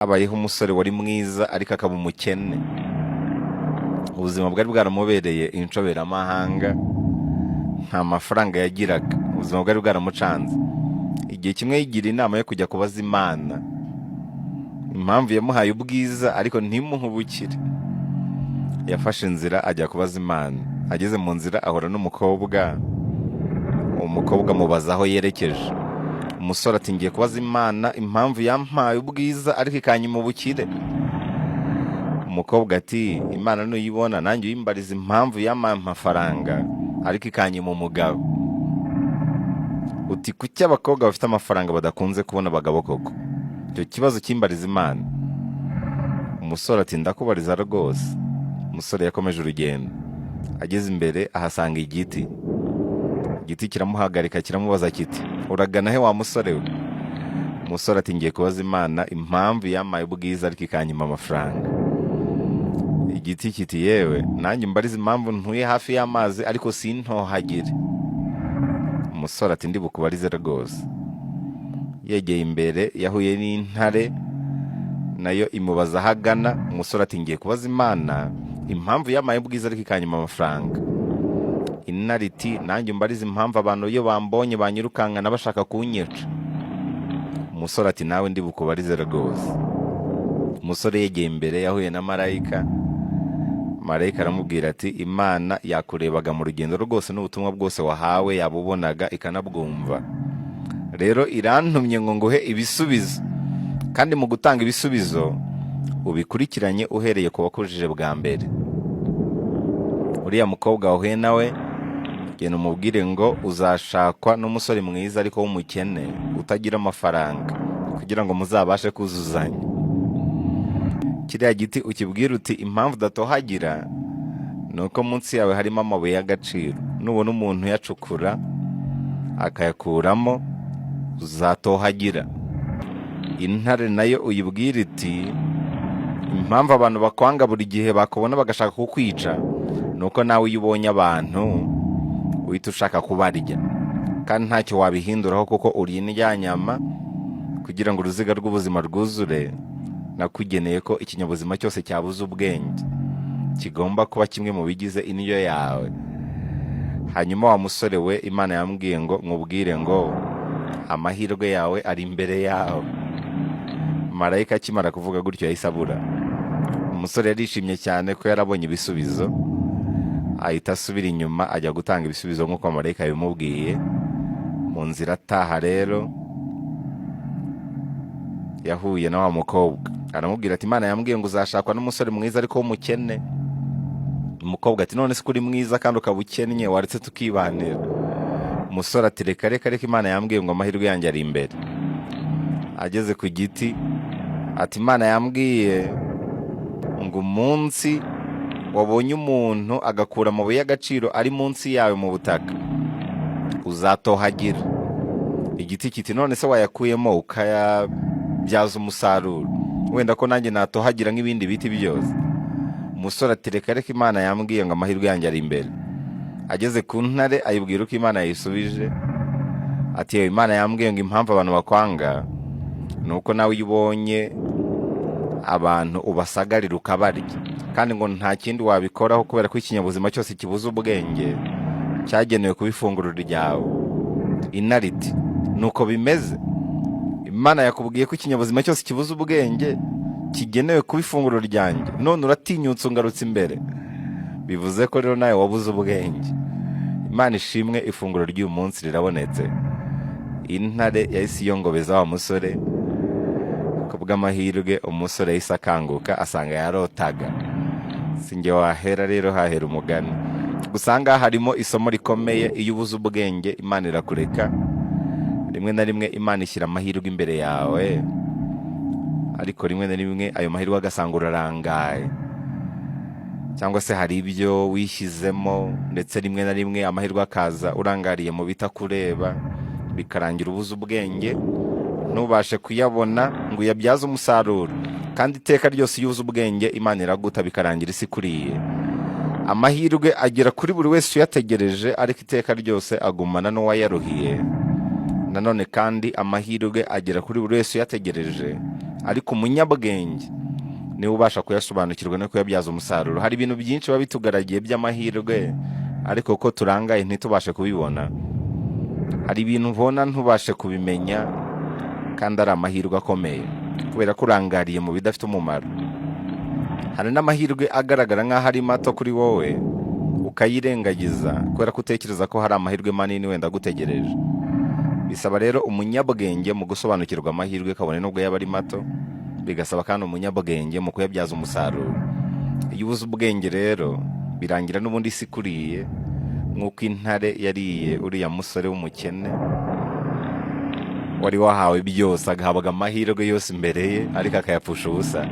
Habayeho umusore wari mwiza ariko akaba umukene. Ubuzima bwari bwaramubereye inshoberamahanga, nta mafaranga yagiraga, ubuzima bwari bwaramucanze. Igihe kimwe yigira inama yo kujya kubaza Imana impamvu yamuhaye ubwiza ariko ntimuhe ubukire. Yafashe inzira ajya kubaza Imana. Ageze mu nzira ahura n'umukobwa. Uwo mukobwa amubaza aho yerekeje. Umusore ati: "Ngiye kubaza Imana impamvu yampaye ubwiza ariko ikanyima ubukire." Umukobwa ati: "Imana nuyibona, nanjye uyimbariza impamvu yampaye amafaranga ariko ikanyima umugabo." Uti: "Kuki abakobwa bafite amafaranga badakunze kubona abagabo koko? Icyo kibazo kimbariza Imana." Umusore ati: "Ndakubariza rwose." Umusore yakomeje urugendo. Ageze imbere ahasanga igiti. Igiti kiramuhagarika, kiramubaza kiti: "Uragana he, wa musore we?" Umusore ati: "Ngiye kubaza Imana impamvu yampaye ubwiza ariko ikanyima amafaranga." Igiti kiti: "Yewe, nanjye mbariza impamvu ntuye hafi y'amazi ariko sintohagire." Umusore ati: "Ndi bukubarize rwose." Yegeye imbere yahuye n'intare, nayo imubaza aho agana. Umusore ati: "Ngiye kubaza Imana impamvu yampaye ubwiza ariko ikanyima amafaranga." Intare iti: "Nanjye umbarize impamvu abantu iyo bambonye banyirukankana bashaka kunyica." Umusore ati: "Nawe ndi bukubarize rwose." Umusore yegeye imbere yahuye na marayika. Marayika aramubwira ati: "Imana yakurebaga mu rugendo rwose, n'ubutumwa bwose wahawe yabubonaga ikanabwumva. Rero irantumye ngo nguhe ibisubizo, kandi mu gutanga ibisubizo ubikurikiranye uhereye ku wakujije bwa mbere. Uriya mukobwa wahuye nawe, genda umubwire ngo uzashakwa n'umusore mwiza ariko w'umukene utagira amafaranga, kugira ngo muzabashe kuzuzanya. Kiriya giti ukibwira uti: 'Impamvu udatohagira ni uko munsi yawe harimo amabuye y'agaciro. Nubona umuntu uyacukura akayakuramo, uzatohagira.' Intare nayo uyibwira iti: 'Impamvu abantu bakwanga, buri gihe bakubona bagashaka kukwica, ni uko nawe iyo ubonye abantu uhita ushaka kubarya, kandi ntacyo wabihinduraho kuko uri indyanyama. Kugira ngo uruziga rw'ubuzima rwuzure, nakugeneye ko ikinyabuzima cyose cyabuze ubwenge kigomba kuba kimwe mu bigize indyo yawe. Hanyuma wa musore we, Imana yambwiye ngo nkubwire ngo amahirwe yawe ari imbere yawe.'" Marayika akimara kuvuga gutyo yahise abura. Umusore yarishimye cyane ko yarabonye ibisubizo, ahita asubira inyuma ajya gutanga ibisubizo nk'uko marayika yabimubwiye. Mu nzira ataha rero yahuye na wa mukobwa, aramubwira ati: "Imana yambwiye ngo uzashakwa n'umusore mwiza ariko w'umukene." Umukobwa ati: "None se ko uri mwiza kandi ukaba ukennye, waretse tukibanira?" Umusore ati: "Reka, reka, reka, Imana yambwiye ngo amahirwe yanjye ari imbere." Ageze ku giti ati: "Imana yambwiye ngo umunsi wabonye umuntu agakura amabuye y'agaciro ari munsi yawe mu butaka, uzatohagira." Igiti kiti: "None se wayakuyemo ukayabyaza umusaruro, wenda ko nanjye natohagira nk'ibindi biti byose?" Umusore ati: "Reka, reka, Imana yambwiye ngo amahirwe yanjye ari imbere." Ageze ku ntare ayibwira uko Imana yayisubije, ati: "Yewe, Imana yambwiye ngo impamvu abantu bakwanga ni uko nawe iyo ubonye abantu ubasagarira ukabarya, kandi ngo nta kindi wabikoraho kubera ko ikinyabuzima cyose kibuze ubwenge cyagenewe kuba ifunguro ryawe." Intare iti: "Nuko bimeze? Imana yakubwiye ko ikinyabuzima cyose kibuze ubwenge kigenewe kuba ifunguro ryanjye, none uratinyutse ungarutse imbere. Bivuze ko rero nawe wabuze ubwenge. Imana ishimwe, ifunguro ry'uyu munsi rirabonetse." Intare yahise iyongobeza wa musore. Ku bw'amahirwe umusore yahise akanguka asanga yarotaga. Si njye wahera rero, hahera umugani. Gusa aha ngaha harimo isomo rikomeye: iyo ubuze ubwenge, Imana irakureka. Rimwe na rimwe Imana ishyira amahirwe imbere yawe, ariko rimwe na rimwe ayo mahirwe agasanga urarangaye, cyangwa se hari ibyo wishyizemo, ndetse rimwe na rimwe amahirwe akaza urangariye mu bitakureba, bikarangira ubuze ubwenge, ntubashe kuyabona ngo uyabyaze umusaruro. Kandi iteka ryose iyo ubuze ubwenge, Imana iraguta, bikarangira isi ikuriye. Amahirwe agera kuri buri wese uyategereje, ariko iteka ryose agumana n'uwayaruhiye. Nanone kandi amahirwe agera kuri buri wese uyategereje, Ariko umunyabwenge niwe ubasha kuyasobanukirwa no kuyabyaza umusaruro. Hari ibintu byinshi biba bitugaragiye by'amahirwe, ariko ko turangaye ntitubashe kubibona. Hari ibintu ubona ntubashe kubimenya kandi ari amahirwe akomeye, kubera ko urangariye mu bidafite umumaro. Hari n'amahirwe agaragara nk'aho ari mato kuri wowe, ukayirengagiza kubera ko utekereza ko hari amahirwe manini wenda agutegereje. Bisaba rero umunyabwenge mu gusobanukirwa amahirwe, kabone n'ubwo yaba ari mato. Bigasaba kandi umunyabwenge mu kuyabyaza umusaruro. Iyo ubuze ubwenge rero, birangira n'ubundi isi ikuriye, nk'uko intare yariye uriya musore w'umukene wari wahawe byose, agahabwa amahirwe yose imbere ye, ariko akayapfusha ubusa.